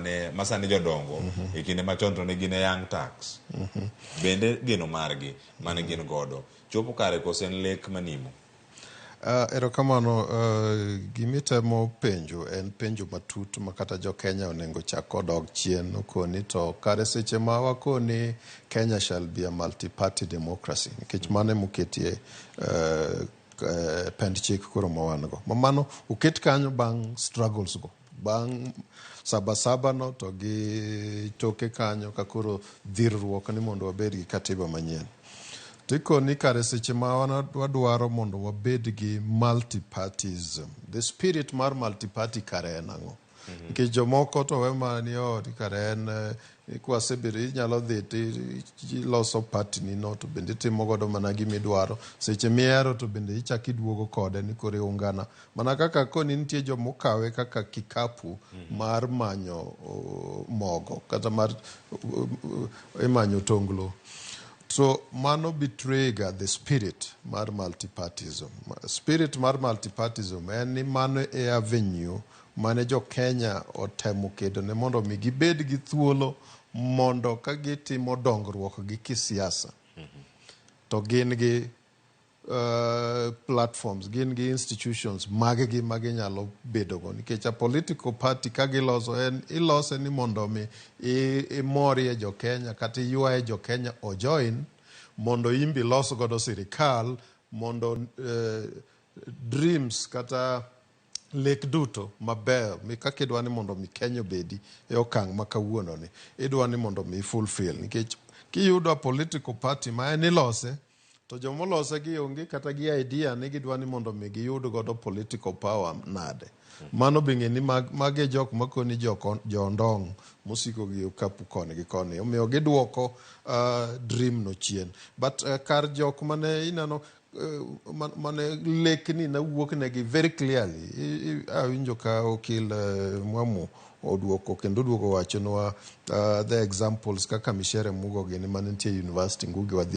mane masani jodongo e kinde machon to ne gin e young turks. Bende geno margi mane gin godo chopo kare koso en lek manimo? Erokamano. Gimitemo penjo en penjo matut ma kata jo Kenya onego chak odog chien okoni to kare seche ma wakoni Kenya shall be a multi-party democracy, nikech mano emoketie pend chik koro ma wan go. Ma mano oket kanyo bang' struggles go. Bang' sabasaba no to gi toke kanyo ka koro dhirruok ni mondo wabed gi katiba manyien. Tikoni kare seche ma wadwaro mondo wabed gi multipartyism, the spirit mar multiparty kare en ang'o? Nikech jomoko to we mana ni oh, ni kare en kwasebedo inyalo dhi ti iloso party ni no to bende itimo godo mana gimidwaro. Seche mihero to bende ichako iduogo kode ni koro iungana. Mana kaka koni nitie jomokawe kaka kikapu mar manyo mogo kata mar imanyo tonglo. So mano betray ga the spirit mar multipartyism. Spirit mar multipartyism en ni mano e avenue mane jo Kenya otemo kedo ne mondo mi gibed gi thuolo mondo ka gitimo dongruok gi kisiasa to gin gi platforms, gin gi institutions mag-gi ma ginyalo bedogo, nikech a political party ka giloso en ilose ni mondo mi imorie jo Kenya kata iywaye jo Kenya ojoin mondo imbi los godo sirikal mondo dreams kata lek duto mabeyo mi kaka idwa ni mondo mi Kenya obedi e okang' ma kawuono ni idwa ni mondo mi fulfill. Nikech kiyudo a political party ma en ilose to jomolose gi onge kata gi idea ni gidwa ni mondo mi giyud godo political power nade. Mano be ng'e ni magi e jok makoni jondong' mosiko gi okapu koni gi koni, omiyo giduoko dream no chien. But kar jok mane ineno mane lekni nawuok negi very clearly, awinjo ka okil Mwamu oduoko kendo oduogo wachonwa the examples kaka Michere Mugo gini mane nitie e university Ngugi wadhi.